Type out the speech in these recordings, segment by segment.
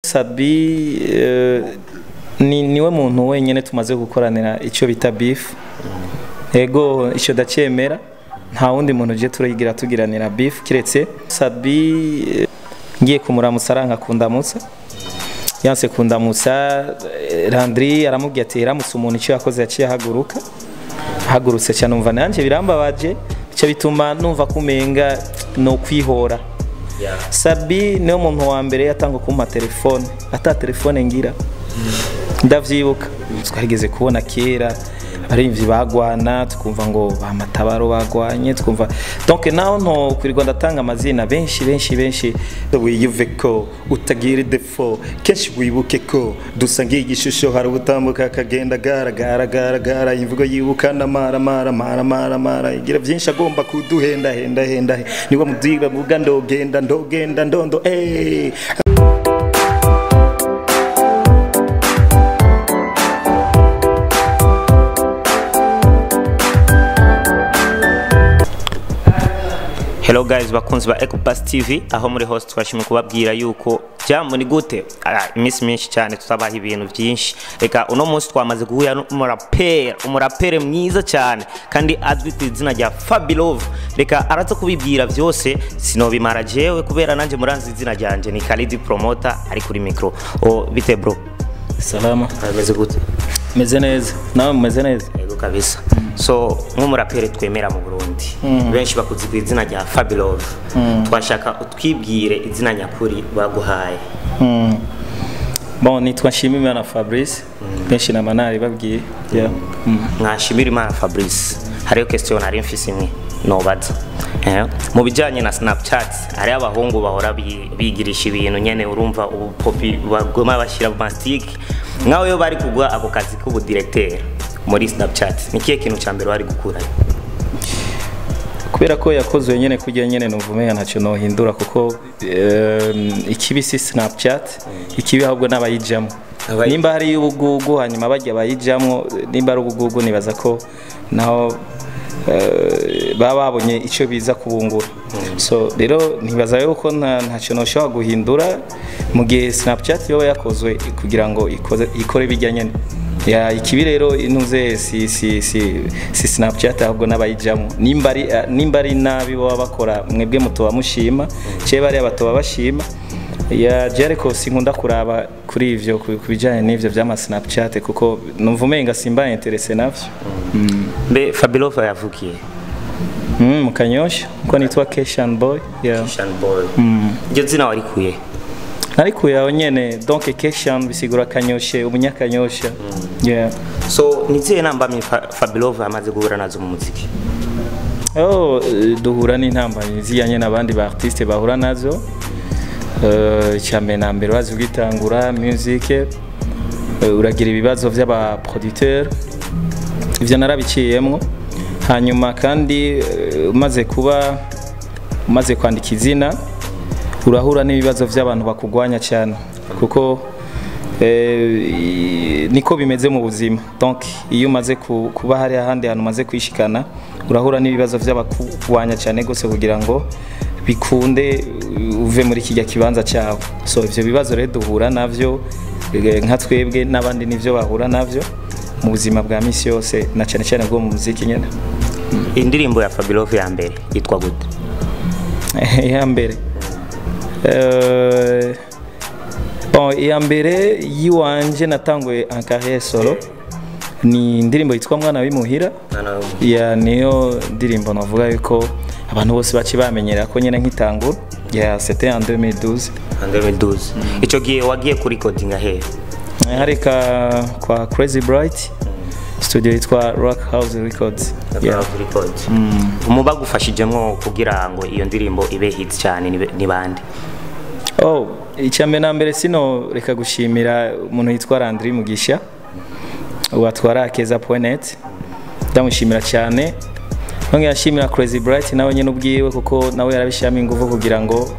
Sabi niwe muntu wenyene tumaze gukoranira icyo bita beef. Ego icyo dacyemera, nta wundi muntu je turigira tugiranira beef kiretse Sabi. Ngiye kumuramutsa aranka kundamutsa, yanse kundamutsa. Landry aramubwiye ati ramutse umuntu, icyo yakoze yaciye ahaguruka, ahagurutse cyane numva nanje birambabaje, bice bituma numva kumenga no kwihora. Sabi niwe muntu wa mbere yatanga kumpa telefone, ata telefone ngira, ndavyibuka. Twarigeze kubona kera abarimvyi bagwana, tukumva ngo bamatabaro bagwanye, tukumva donc naho nto kwirirwa ndatanga amazina benshi benshi benshi. Wiyuve ko utagira defo, kenshi wibuke ko dusangiye igishusho, hari ubutambuka akagenda gara gara gara gara, imvugo yibuka na mara mara mara mara mara, igira byinshi agomba kuduhenda henda henda, niwe mudiga muga ndogenda ndogenda ndondo eh. Hello guys, bakunzi ba Ecopass TV, aho muri host twashimye kubabwira yuko jambo ni gute. Iminsi myinshi cyane tutabaha ibintu byinshi. Reka uno munsi twamaze guhuya n'umurapere mwiza cyane kandi azwi ku izina rya Fabilove. Reka araza kubibwira byose, sinobimara jewe kubera nanje muranzi izina ryanje ni Khalid Promoter ari kuri micro. O bite bro? Salama. Ameze gute? Meze neza. Nawe meze neza? Yego kabisa. So nk'umurapere twemera mu Burundi, benshi bakuzi ku izina rya Fabilove. Twashaka utwibwire izina nyakuri baguhaye. Bon, nitwa Nshimirimana Fabrice, benshi na manari babwiye. Yeah. Mwashimirimana Fabrice, hariyo question nari mfise imwe nobaza. Mu bijanye na Snapchat, hari abahungu bahora bigirisha ibintu nyene, urumva ubu popi bagoma bashira mastic, nkawe yo bari kugwa ako kazi k'ubu directeur muri Snapchat, ni kiye kintu ca mbere wari gukura? Kubera ko yakozwe nyene kujya nyene numva ntacyo nohindura, kuko ikibi si Snapchat, ikibi ahubwo n'abayijamo. Nimba hari ubugugu hanyuma bajya bayijamo, nimba ari ubugugu nibaza ko naho baba babonye icyo biza kubungura. So rero ntibaza yuko ntacyo noshobora guhindura mu gihe Snapchat yoba yakozwe kugira ngo ikore bijya nyene. Ya ikibi rero intuze si Snapchat ahubwo n'abayijamo. Nimba ari nabi baba bakora, mwebwe mutoba mushima, cye bari abatoba bashima. Ya Jericho sinkunda kuraba kuri ivyo kubijanye n'ivyo vy'ama Snapchat, kuko numva umenga simba interesse navyo. Mbe Fabilove yavukiye mu Kanyosha, uko nitwa Keshan Boy. Yeah. Keshan Boy. Iryo zina warikuye? Narikuye aho nyene, donc Keshan bisigura Kanyoshe, umunyakanyosha. Yeah. So nizihe ntambamyi Fabilove amaze guhura nazo mu muziki? Oh, duhura n'intambamyi zijyanye n'abandi ba artiste bahura nazo. Icyambere na mbere wazi ugitangura music, uragira ibibazo by'aba producteur, ivyo narabiciyemwo. Hanyuma kandi umaze kwandika izina, urahura n'ibibazo by'abantu bakugwanya cyane, kuko niko bimeze mu buzima. Donc iyo umaze kuba hari ahandi hantu umaze kwishikana, urahura n'ibibazo by'abakugwanya cyane gose kugira ngo bikunde uve muri kijya kibanza cyawe. So ivyo bibazo rero duhura navyo nka twebwe n'abandi nivyo bahura navyo mu buzima bwa misi yose, na cyane cyane bwo mu muziki nyene. Indirimbo ya Fabilove ya mbere yitwa gute? Ya mbere bon, ya mbere yiwanje natanguye en carrière solo ni indirimbo yitwa Mwana w'imuhira. Ya niyo ndirimbo navuga yuko abantu bose baci bamenyera ko nyene nkitangura. Yeah, c'était en 2012. En 2012. Ico gihe wagiye kuri recording he? Harika kwa Crazy Bright, studio yitwa Rock House Records. Yeah. Records. Umubagufashijemwo kugira ngo iyo ndirimbo ibe hit cyane ni bande? Oh, icyambe na mbere sino reka gushimira umuntu yitwa Landry Mugisha watwara akeza.net, ndamushimira cyane. Nongera nshimira Crazy Bright nawe nyene ubwiwe, kuko nawe yarabishiramo ingufu kugira ngo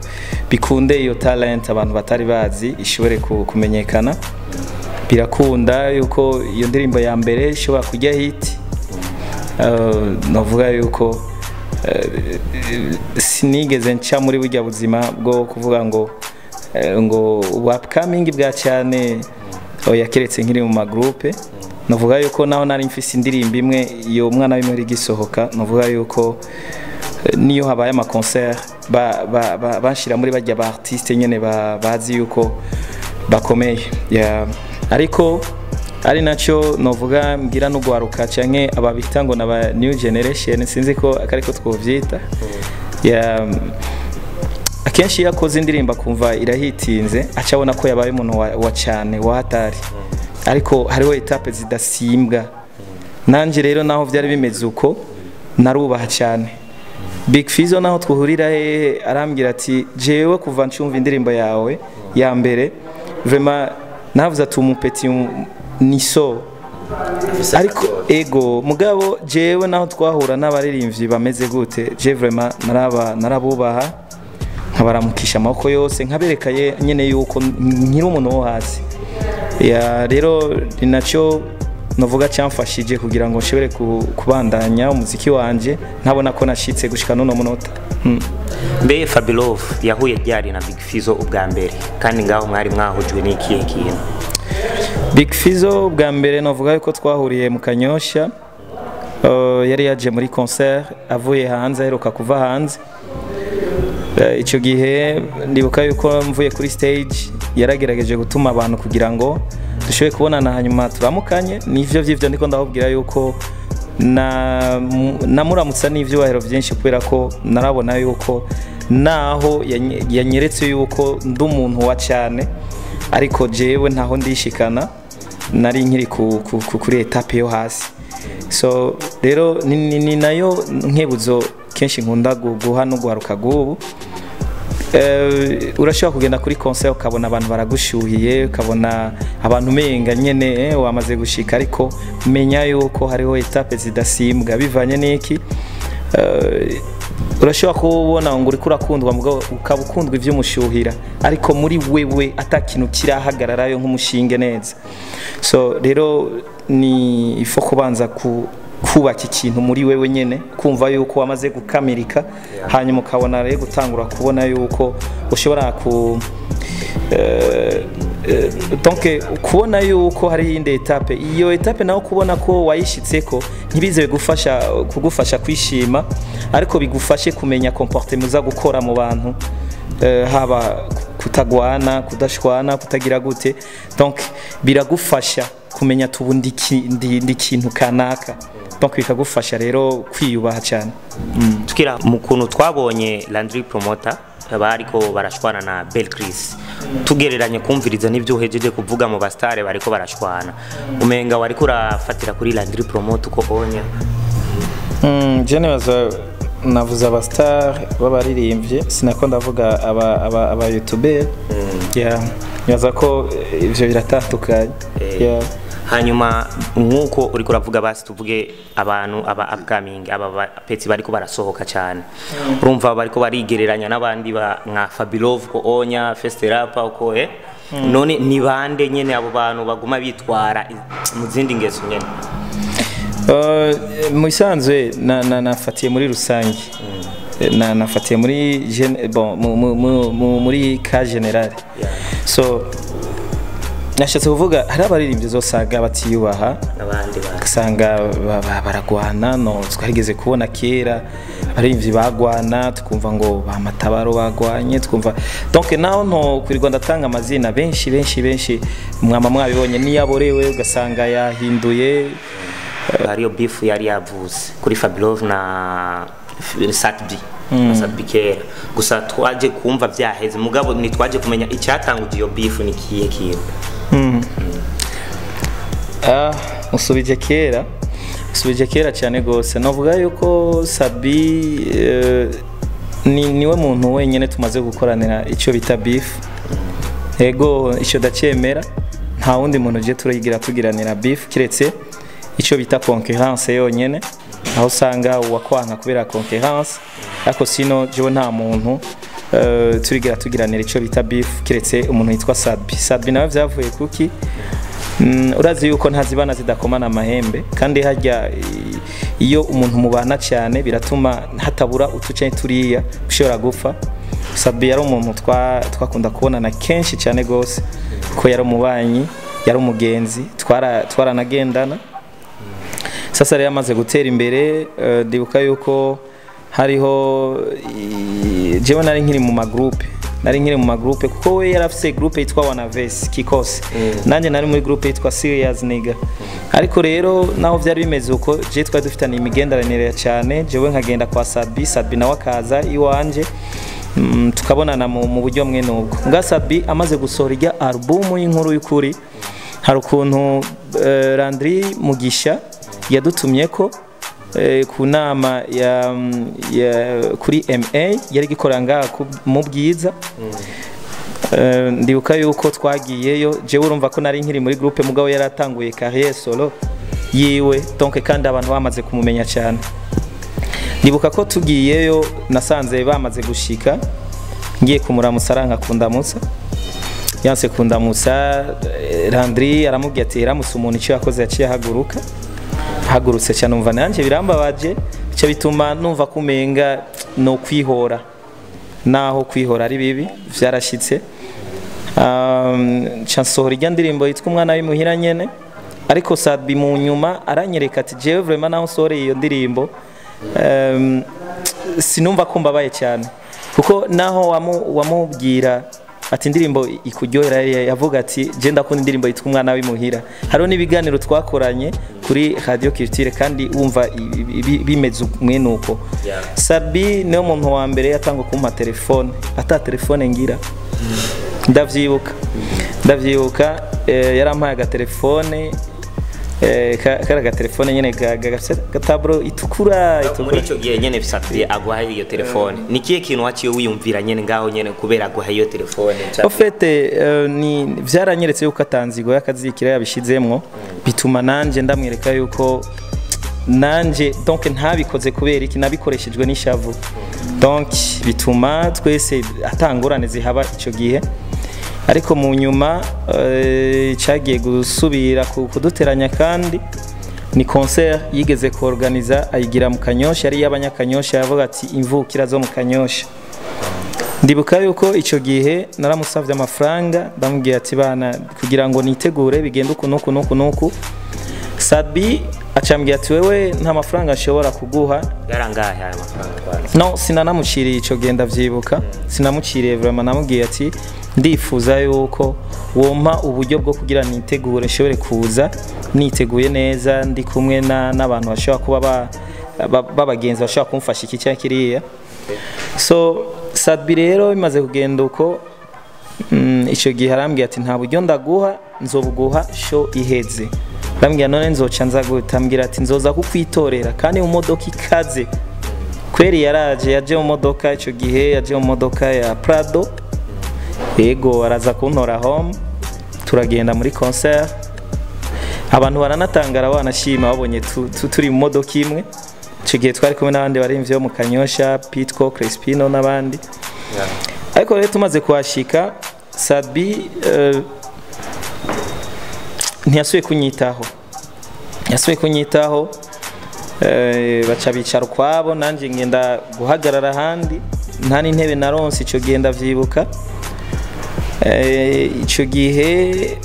bikunde iyo talent abantu batari bazi ishobore kumenyekana. Birakunda yuko iyo ndirimbo ya mbere ishobora kujya hit. Navuga yuko sinigeze nca muri burya buzima bwo kuvuga ngo ngo upcoming bwa cyane, oya, keretse nkiri mu magroupe. Navuga yuko naho nari mfise indirimbo imwe, iyo mwana w'imwe igisohoka, navuga yuko niyo habaye ama concert banshira muri bajya ba artiste nyene bazi yuko bakomeye. Yeah. Ariko ari nacyo novuga mbwira no gwaruka canke ababita ngo naba new generation, sinzi ko akariko twovyita. Yeah. Akenshi iyo akoze indirimbo akumva irahitinze, aca abona ko yabaye umuntu wa cyane wa hatari, ariko hariho étape zidasimbwa. Nanje rero naho vyari bimeze uko, narubaha cyane Big Fizzo. Naho twuhurira hehe, arambwira ati: "Jewe kuva ncumva indirimbo yawe ya mbere, vraiment navuze ati umupeti ni so." Ariko ego, mugabo jewe naho twahura n'abaririmbyi bameze gute, je vraiment narabubaha, nkabaramukisha amaboko yose, nkabereka nyene yuko nkiri umuntu wo hasi. Ya, rero ni nacyo novuga cyamfashije kugira ngo nshobore kubandanya umuziki wanje ntabona ko nashitse gushika n'uno munota. Mbe Fabilove yahuye ryari na Big Fizzo ubwa mbere, kandi ngaho mwari mwahujwe n'ikihe kintu? Big Fizzo bwa mbere novuga yuko twahuriye mu Kanyosha. Yari yaje muri concert avuye hanze, aheruka kuva hanze. Ico gihe ndibuka yuko mvuye kuri stage yaragerageje gutuma abantu kugira ngo dushobore kubonana, hanyuma turamukanye. Nivyo vy'ivyo ndiko ndababwira yuko na namuramutsa n'ivyubahiro vyinshi, kubera ko narabona yuko naho yanyeretse yuko ndi umuntu wa cyane, ariko jewe ntaho ndishikana, nari nkiri kuri étape yo hasi. So rero ni nayo nkebuzo kenshi nkunda guha no guharuka gubu. Urashobora kugenda kuri concert ukabona abantu baragushuhiye, ukabona abantu umenga nyene wamaze gushika, ariko menya yuko hariho étape zidasimbwa. Bivanye n'iki? Urashobora kubona ngo uriko urakundwa, mugabo ukaba ukundwa ivy'umushuhira, ariko muri wewe ata kintu kirahagararayo nk'umushinge neza. So rero ni ifo kubanza kubaka ikintu muri wewe nyene, kumva yuko wamaze gukamirika, hanyuma ukabona rero gutangura kubona yuko ushobora ku donc kubona yuko hari iyindi étape. Iyo étape naho kubona ko wayishitseko ntibize bigufasha kugufasha kwishima, ariko bigufashe kumenya comportement uza gukora mu bantu, haba kutagwana, kudashwana, kutagira gute. Donc biragufasha kumenya tubu ndi kintu kanaka, donc bikagufasha rero kwiyubaha cyane. Tukira mu kuntu twabonye Landry Promoter bariko barashwana na Bel Chris, tugereranye kumviriza n'ibyo uhejeje kuvuga mu bastare bariko barashwana, umenga wariko urafatira kuri Landry Promoter uko onya. Je nibaza navuze aba star b'abaririmbyi, sinako ndavuga aba youtuber. Yeah, nibaza ko ivyo biratandukanye. Yeah. Hanyuma nk'uko uriko uravuga, basi tuvuge abantu aba upcoming, aba bapetsi bariko barasohoka cyane, urumva bariko barigereranya n'abandi ba nka Fabilove ko onya First Rapper uko none ni bande nyene abo bantu baguma bitwara mu zindi ngeso nyene? Mu bisanzwe nafatiye muri rusange, nafatiye muri bon, muri cas général. So nashatse kuvuga hari abaririmbyi uzosanga batiyubaha, n'abandi ba ugasanga baragwana. No twarigeze kubona kera abaririmbyi bagwana, tukumva ngo ba Matabaro bagwanye, tukumva donc naho nto kwirirwa ndatanga amazina, benshi benshi benshi mwama mwabibonye, niyaborewe ugasanga yahinduye. Hariyo beef yari yavuze kuri Fabilove na Satbi na Satbi kera, gusa twaje kumva vyaheze, mugabo ntitwaje kumenya icyatanguje iyo beef ni kihe kintu. Ah, usubije kera, usubije kera cyane gose. Novuga yuko Sabi niwe muntu wenyine tumaze gukoranira icyo bita beef. Ego, icyo ndacyemera, nta wundi muntu uje turigira tugiranira beef kiretse icyo bita concurrence yonyene, aho usanga uwakwanka kubera concurrence, ariko sino jewe nta muntu turigira tugiranira icyo bita beef kiretse umuntu yitwa Sabi. Sabi nawe vyavuye kuki? Urazi yuko ntazibana zidakomana amahembe, kandi harya iyo umuntu mubana cyane biratuma hatabura utuce turiya ushobora gupfa. Sabi yari umuntu twakunda kubonana kenshi cyane gose, ko yari umubanyi, yari umugenzi, twaranagendana. Sasa rero amaze gutera imbere, ndibuka yuko hariho jewe nari nkiri mu magroupe, kuko we yari afise groupe yitwa Wanaves Kikos, nanje nari muri groupe yitwa Serious Nigga. Ariko rero naho vyari bimeze uko, je twari dufitanye imigenderanire cyane, jewe nkagenda kwa Sabi, Sabi nawe akaza iwanje, tukabonana mu buryo mwe nubwo. Nga Sabi amaze gusohora irya album y'inkuru y'ukuri, hari ukuntu Landry Mugisha yadutumye ko ku nama ya kuri MA yari gikora ngaha mu Bwiza. Ndibuka yuko twagiyeyo, jewe urumva ko nari nkiri muri groupe, mugabo yaratanguye carrière solo yiwe, donc kandi abantu bamaze kumumenya cyane. Ndibuka ko tugiyeyo nasanze bamaze gushika, ngiye kumuramutsa aranka kundamutsa, yanse kundamutsa. Landry aramubwiye ati ramutse umuntu icyo yakoze yaciye ahaguruka, hagurutse cyane, umva nanje birambabaje, cyo bituma numva kumenga no kwihora, naho kwihora ari bibi vyarashitse. Nsohora irya ndirimbo yitwa Umwana w'imuhira nyene, ariko Sabi mu nyuma aranyereka ati jewe vraiment naho nsohoreye iyo ndirimbo sinumva ko mbabaye cyane, kuko naho wamubwira ati indirimbo ikuryohera, yavuga ati je ndakunda indirimbo yitwa Umwana w'imuhira. Hariho n'ibiganiro twakoranye kuri Radio Culture kandi wumva bimeze mwene uko. Sabi niwe muntu wa mbere yatanga kumpa telefone, ata telefone ngira. Ndavyibuka yarampaye agatelefone, kara gatelefone nyene gafise gatabro itukura. Muri ico gihe nyene Sabi aguhaye iyo telefone, ni kihe kintu waciye wiyumvira nyene ngaho nyene kubera aguhaye iyo telefone? En fait ni vyaranyeretse yuko atanzigo yakazikira yabishizemwo, bituma nanje ndamwereka yuko nanje donc ntabikoze kubera iki, nabikoreshejwe n'ishavu. Donc bituma twese atangorane zihaba ico gihe. Ariko mu nyuma cyagiye gusubira kuduteranya, kandi ni concert yigeze kuorganiza ayigira mu Kanyosha, yari y'abanyakanyosha, yavuga ati imvukira zo mu Kanyosha. Ndibuka yuko ico gihe naramusavye amafaranga, ndamubwiye ati bana kugira ngo nitegure bigende uku nuku nuku nuku. Sabi acambwiye ati wewe nta mafaranga nshobora kuguha. Yarangahe ayo mafaranga? No, sinanamuciriye ico gihe, ndavyibuka sinamuciriye vraiment, namubwiye ati ndifuza yuko wompa uburyo bwo kugira nitegure nshobore kuza niteguye neza, ndi kumwe n'abantu bashobora kuba babagenzi bashobora kumfasha iki cyangwa kiriya. So Sabi rero bimaze kugenda uko, ico gihe arambwiye ati nta buryo ndaguha, nzobuguha show iheze. Ndambwira none nzoca nza gute? Ambwira ati nzoza kukwitorera kandi mu modoka ikaze. Kweri yaraje, yaje mu modoka ico gihe, yaje mu modoka ya Prado. Yego araza kuntora home, turagenda muri concert. Abantu baranatangara banashima babonye turi mu modoka imwe. Ico gihe twari kumwe n'abandi barimvye bo mu Kanyosha, Pitco, Crespino n'abandi. Ariko rero tumaze kuhashika, Sabi ntiyasubiye kunyitaho. Baca bicara ukwabo, nanje ngenda guhagarara ahandi, nta n'intebe naronse ico gihe ndavyibuka. Ico gihe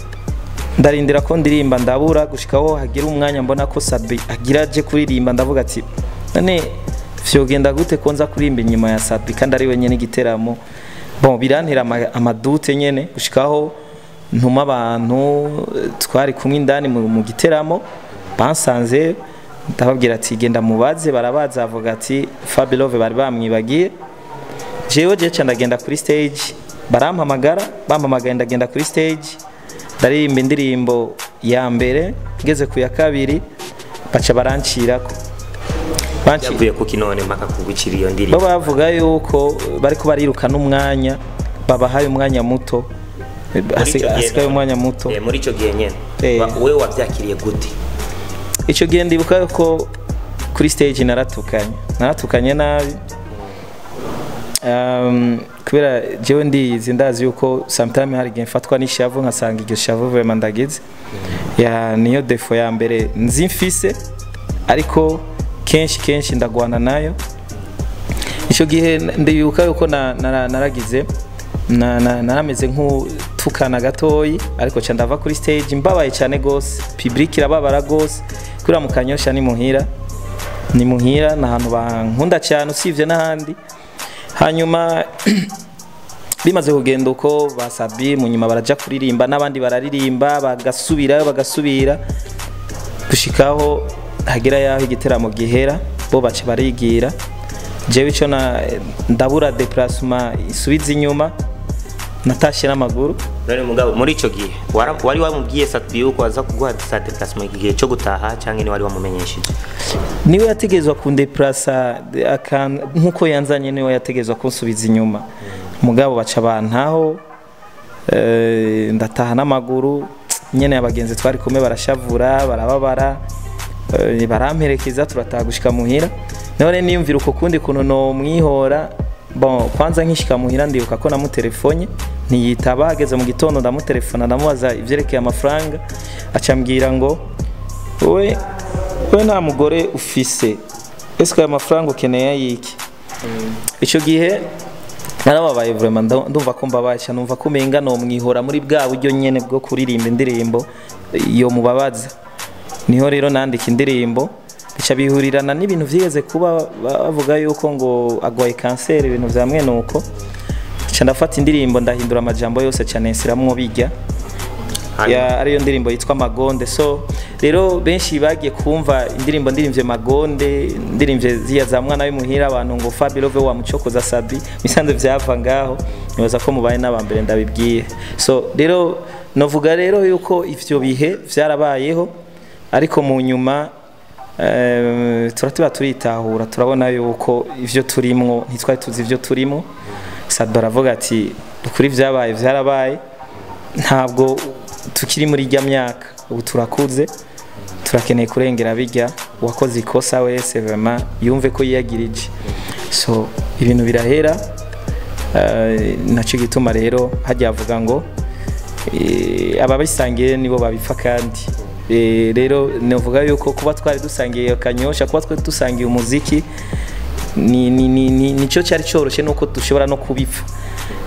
ndarindira ko ndirimba ndabura, gushikaho hagira umwanya mbona ko Sabi agira aje kuririmba, ndavuga ati none vyogenda gute ko nza kuririmba inyuma ya Sabi kandi ari wenyene igiteramo. Bon, birantera amadute nyene, gushikaho ntuma abantu twari kumwe indani mu giteramo bansanze, ndababwira ati genda mubaze, barabaza, avuga ati Fabilove bari bamwibagiye. Jewe je ndagenda kuri stage, barampamagara, bampamagaye ndagenda kuri stage, ndaririmba indirimbo ya mbere, ngeze ku ya kabiri baca barancirako. Banciye ku kinone mpaka kugucira iyo ndirimbo. Bavuga yuko bariko barirukana umwanya, babahaye umwanya muto, asigaye umwanya muto. Muri ico gihe nyene wewe wavyakiriye gute? Ico gihe ndibuka yuko kuri stage naratukanye nabi. Kubera jewe ndiyizi, ndazi yuko sometime hari igihe mfatwa n'ishavu nkasanga iryo shavu vraiment ndagize. Ya niyo defo ya mbere nzi mfise, ariko kenshi ndagwana nayo. Ico gihe ndibuka yuko naragize narameze nk'utukana gatoyi, ariko ca ndava kuri stage mbabaye cyane gose, public irababara gose kuri mu Kanyosha. Ni muhira, ni muhira, ni ahantu bankunda cyane usivye n'ahandi. Hanyuma bimaze kugenda uko, basabi mu nyuma baraja kuririmba n'abandi bararirimba, bagasubirayo, bagasubira gushikaho hagera yaho igiteramo gihera, bo baca barigira. Jewe ico na ndabura déplacement isubiza inyuma, natashe n'amaguru. None mugabo muri ico gihe wari wamubwiye Sat-B yuko aza kuguha sa déplacement igihe cyo gutaha, canke ni wari wamumenyesheje? Niwe yategezwa kundeplasa nkuko yanzanye, niwe yategezwa kunsubiza inyuma. Mugabo baca bantaho, ndataha n'amaguru nyene. Abagenzi twari kumwe barashavura, barababara, baramperekeza, turataha gushika muhira. None niyumvira uko kundi kuntu no mwihora. Bon, kwanza nkishika muhira ndibuka ko namutelefone ntiyitaba. Hageze mu gitondo ndamutelefona, ndamubaza ivyerekeye amafaranga, acambwira ngo: "We we nta mugore ufise, ese aya mafaranga ukeneye ayiki?" Icyo gihe narababaye vraiment, ndumva ko mbabaye cyane, numva ko umenga no mwihora muri bwa buryo nyene bwo kuririmba indirimbo iyo mubabaza. Niho rero nandika indirimbo, bica bihurirana n'ibintu vyigeze kuba, bavuga yuko ngo agwaye kanseri, ibintu vya mwene uko. Nca ndafata indirimbo, ndahindura amajambo yose cyane, nsiramwo bijya ya ariyo ndirimbo yitwa Magonde. So rero benshi bagiye kumva indirimbo ndirimbye Magonde, ndirimbye ziya za mwana w'imuhira, abantu ngo Fabilove wa mucokoza Sabi misanze vyava ngaho. Nibaza ko mubaye n'abambere ndabibwiye. So rero novuga rero yuko ivyo bihe vyarabayeho, ariko mu nyuma turatuba turitahura, turabona yuko ivyo turimwo ntitwari tuzi ivyo turimo. Sadba aravuga ati: "Kuri vyabaye vyarabaye, ntabwo tukiri muri ijya myaka, ubu turakuze, turakeneye kurengera bijya. Uwakoze ikosa wese vraiment yumve ko yiyagirije." So ibintu birahera. Nacyo gituma rero hajya avuga ngo ababisangiye nibo babipfa. Kandi rero navuga yuko kuba twari dusangiye Kanyosha, kuba twari dusangiye umuziki, ni nicyo cyari cyoroshye nuko dushobora no kubipfa,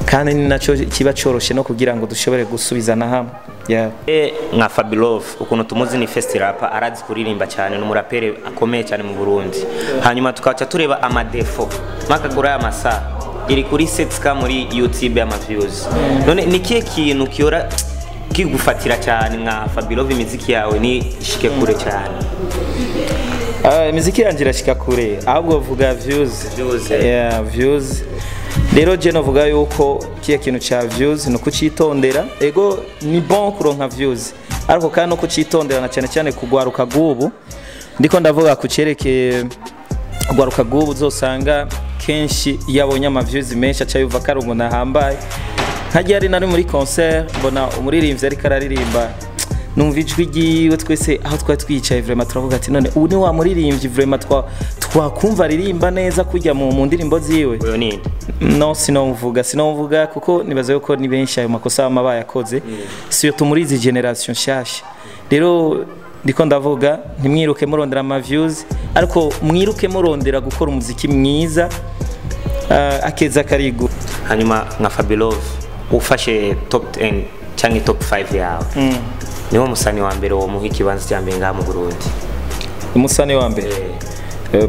kandi ni nacyo kiba cyoroshye no kugira ngo dushobore gusubizana hamwe, yeah. Nka Fabilove ukuntu tumuzi ni fest rapper, arazi kuririmba cyane, ni umuraperi akomeye cyane mu Burundi. Hanyuma tukaca tureba amadefo makagura y'amasaha iri kuri 7K muri YouTube y'ama views. None ni kihe kintu kiyora kigufatira cyane nka Fabilove, imiziki yawe ni ishike kure cyane? Imiziki yanjye irashika kure, ahubwo vuga views. Views, eh. Yeah, views rero je novuga yuko kiya kintu ca views ni ukucitondera. Ego, ni bon kuronka views, ariko kandi no kucitondera, na cyane cyane kugwaruka gubu. Ndiko ndavuga kucerekeye ugwaruka gubu, uzosanga kenshi iyo abonye ama views menshi aca yumva ko ari umuntu ahambaye. Nka ryari nari muri concert, mbona umuririmbyi ariko araririmba, numva ijwi ryiwe, twese aho twari twicaye vraiment turavuga ati: "None ubu ni wa muririmbyi vraiment twakumva aririmba neza kujya mu ndirimbo ziwe?" Uyo ninde? No, sinomvuga kuko nibaza yuko ni benshi ayo makosa bama bayakoze, surtout muri izi generation nshasha. Rero ndiko ndavuga, ntimwiruke murondera ama views, ariko mwiruke murondera gukora umuziki mwiza, akeza karigu. Hanyuma nka Fabilove, ufashe top 10 cyangwa top 5 yawe, niwo musani wa mbere wo muha ikibanza cya mbere ngaha mu Burundi? Umusani wa mbere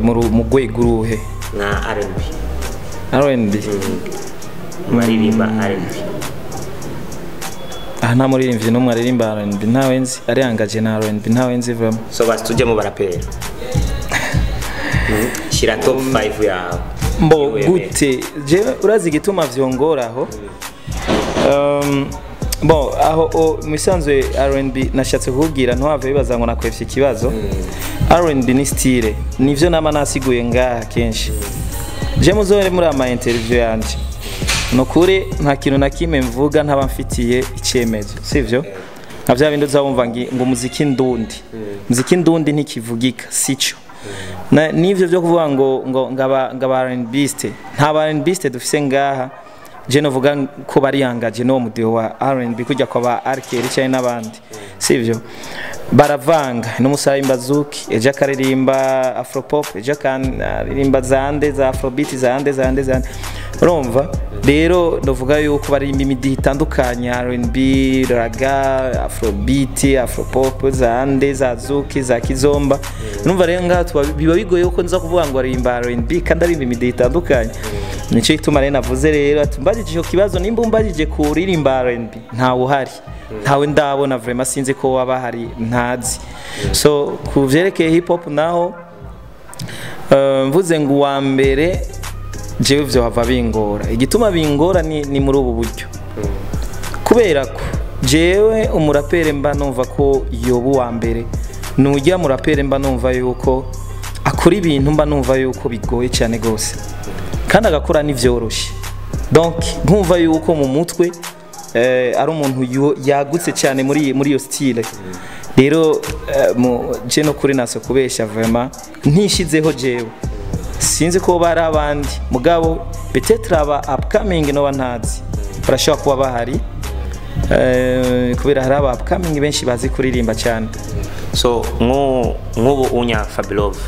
mu rwego uruhe? Nka R&B. R&B? Baririmba R&B. Aha nta muririmbyi n'umwe aririmba R&B, ntawe nzi ariyangaje na R&B, ntawe nzi vraiment. So basi tujye mu baraperi, shyira top 5 yawe. Mbo Yewe. gute? Je urazi igituma vyongoraho? Bon, aho mu isanzwe R&B, nashatse kukubwira ntuhave bibaza ngo nakwefye ikibazo. R&B ni style, nivyo nama nasiguye ngaha kenshi. Je muzore muri ama interview yanje, nukuri nta kintu na kimwe mvuga ntaba mfitiye icyemezo, sivyo? Nka bya bindi uzabumva ngo umuziki ndundi, umuziki ndundi ntikivugika, sico. N'ivyo byo kuvuga ngo ngaba R&Biste, nta ba R&Biste dufise ngaha. Je novuga ko bariyangaje no mudiho wa R&B kujya kwa ba Arkeri cyane n'abandi, sivyo? Baravanga n'umusara imbazuki, ejo akaririmba afropop, ejo akaririmba zande za afrobeat, zande zande zande. Urumva rero ndavuga yuko baririmba imidiho itandukanye, R&B, raga, afrobeat, afropop, zande za zuki, za kizomba. Urumva rero ngaha biba bigoye yuko nza kuvuga ngo aririmba R&B kandi aririmba imidiho itandukanye. Nico gituma rero navuze rero ati mbajije ico kibazo, nimba umbajije kuririmba R&B ntawe uhari, ntawe ndabona vraiment, sinzi ko waba hari ntazi. So ku vyerekeye hip hop naho mvuze ngo uwa mbere jewe vyo hava bingora. Igituma bingora ni muri ubu buryo, kubera ko jewe umurapere mba numva ko yoba uwa mbere nujya murapere mba numva yuko akora ibintu mba numva yuko bigoye cyane gose kandi agakora n'ivyoroshe. Donc nkumva yuko mu mutwe ari umuntu yagutse cyane muri iyo style. Rero je no kuri naso kubesha vraiment ntishizeho jewe, sinzi ko bari abandi mugabo peut-être aba upcoming no bantazi barashobora kuba bahari, kubera hari aba upcoming benshi bazi kuririmba cyane. So nk'ubu unya Fabilove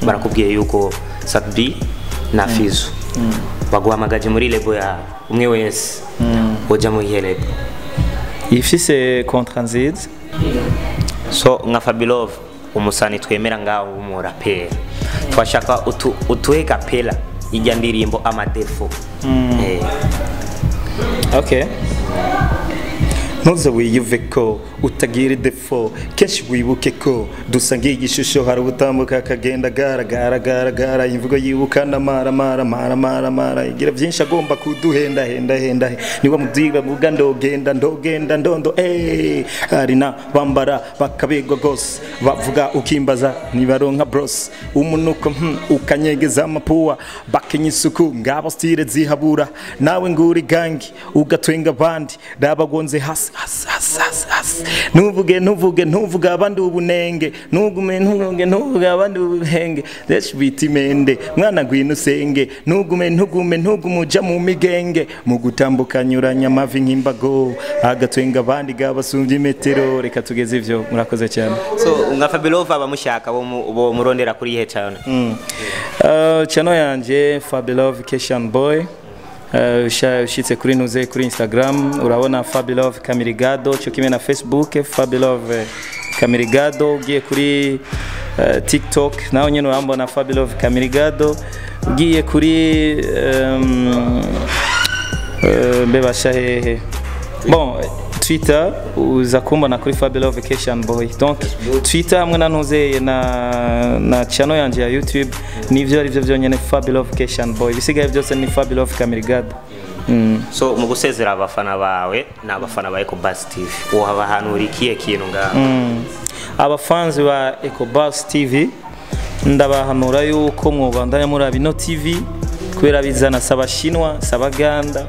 barakubwiye yuko Sat-B na Fizzo baguhamagaje muri lebo ya umwe wese, uja mu iyihe lebo ifise contrat nziza? So nka Fabilove umusani twemera ngaho w'umuraperi, twashaka utuhe kapela ijya ndirimbo amadefo. Okay. Ntuze wiyuve ko utagira defo, kenshi wibuke ko dusangiye igishusho, hari ubutambuka akagenda gara gara gara gara, imvugo yibuka na mara mara mara mara mara, igira byinshi agomba kuduhenda henda henda, niwe mudiba muga ndogenda ndogenda ndondo hari na bambara bakabegwa gose, bavuga ukimbaza nibaronka bros, umunuko ukanyegeza amapua, bakenya isuku ngabo style zihabura, nawe nguri gangi ugatwenga abandi rabagonze hasi hasi hasi hasi, ntuvuge ntuvuge ntuvuge abandi ubunenge, ntugume ntugume ntuvuge abandi ubuhenge, let's beat mende mwana ngwino usenge, ntugume ntugume ntugume uja mu migenge, mu gutambuka nyuranya amavi nk'imbago, agatwenga abandi gabasumbye imetero. Reka tugeze ivyo, murakoze cyane. So nka Fabilove abamushaka bo murondera kuri ihe cyane? Channel yanje Fabilove Keshan Boy. Ushitse kuri nuze kuri Instagram urabona Fabilove Kamirigado, cyo kimwe na Facebook Fabilove Kamirigado, ugiye kuri TikTok naho nyene urambona Fabilove Kamirigado, ugiye kuri mbebasha hehe, bon Twitter uza kumbona kuri Fabilove Keshan Boy. Donc Twitter hamwe na nuze na channel yanje ya YouTube nivyo ari byo byonyene Fabilove Keshan Boy, bisigaye byose ni Fabilove Kamirigado. So mu gusezera abafana bawe n'abafana ba Ecobus TV uhabahanura ikihe kintu ngaho? Abafanzi ba Ecobus TV ndabahanura yuko mwobandanya muri abino TV kubera bizana sabashinwa sabaganda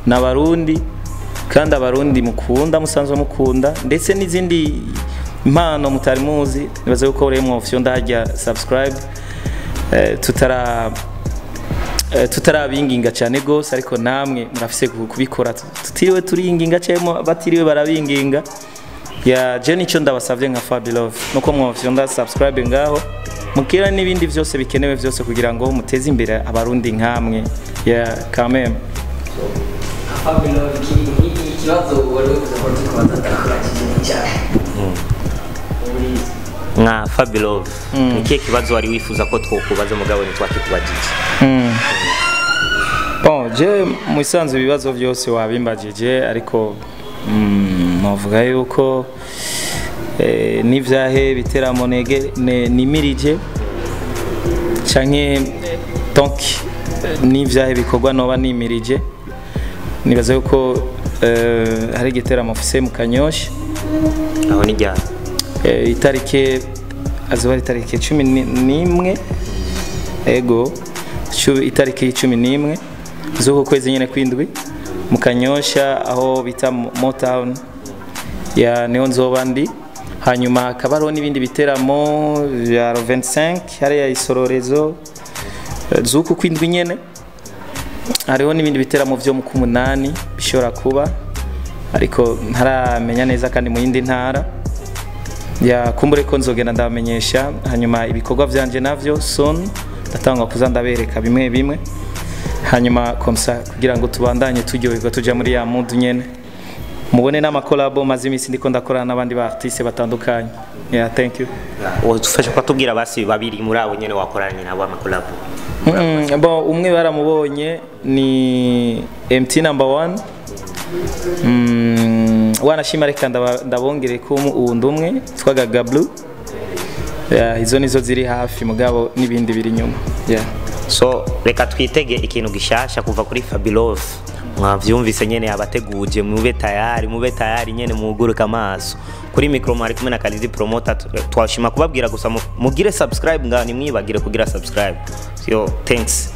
n'abarundi, kandi abarundi mukunda musanzwe mukunda ndetse n'izindi impano mutari muzi, nibaze yuko rero mwofyo ndahajya subscribe. Tutarabinginga cyane gose, ariko namwe murafise kubikora tutiriwe turinginga cyangwa batiriwe barabinginga. Ya je nico ndabasavye nka Fabilove nuko mwofyo nda subscribe ngaho mukira n'ibindi byose bikenewe byose kugira ngo muteze imbere abarundi nkamwe. Ya quand même Fabilove ikibazo wari wifuza ko tukubaza atakubajije cyane. Nka Fabilove ni kihe kibazo wari wifuza ko twokubaza mugabo ntitwakikubajije? Bon, je musanze ibibazo byose wabimbajije, ariko novuga yuko n'ivyahe biteramo nimirije canke donc n'ivyahe bikorwa noba nimirije, nibaza yuko hari igiteramo ofise mu Kanyosha aho ni ryari? Itariki azoba ari itariki 11, ego itariki 11 z'uko kwezi nyene kwindwi mu Kanyosha aho bita Motown ya niho nzoba ndi. Hanyuma hakaba hariho n'ibindi biteramo ya 25 hariya isororezo z'uku kwindwi nyene, hariho n'ibindi biteramo vyo mu kumunani bishobora kuba ariko ntaramenya neza kandi mu yindi ntara. Ya, kumbure ko nzogenda ndabamenyesha. Hanyuma ibikorwa vyanje navyo soon ndatangwa kuza ndabereka bimwe bimwe, hanyuma comme ça kugira ngo tubandanye turyoherwa, tuja muri ya mood nyene, mubone n'amakolabo maze iminsi ndiko ndakorana n'abandi ba artiste batandukanye. Yeah, thank you. Udufasha kwatubwira basi babiri muri abo nyene wakoranye nabo amakolabo? Bon, umwe baramubonye, ni MT number one. Wanashima reka ndabongere ko uwundi umwe twaga Gablu. Yeah, izo nizo ziri hafi, mugabo n'ibindi biri inyuma, yeah. So reka twitege ikintu gishasha kuva kuri Fabilove. Mwavyumvise nyene, abateguje, mube tayari, mube tayari nyene, muguruka amaso. Kuri micro mwari kumwe na Kalidi Promoter. Twashima kubabwira gusa mugire subscribe, ngaho nimwibagire kugira subscribe. So thanks.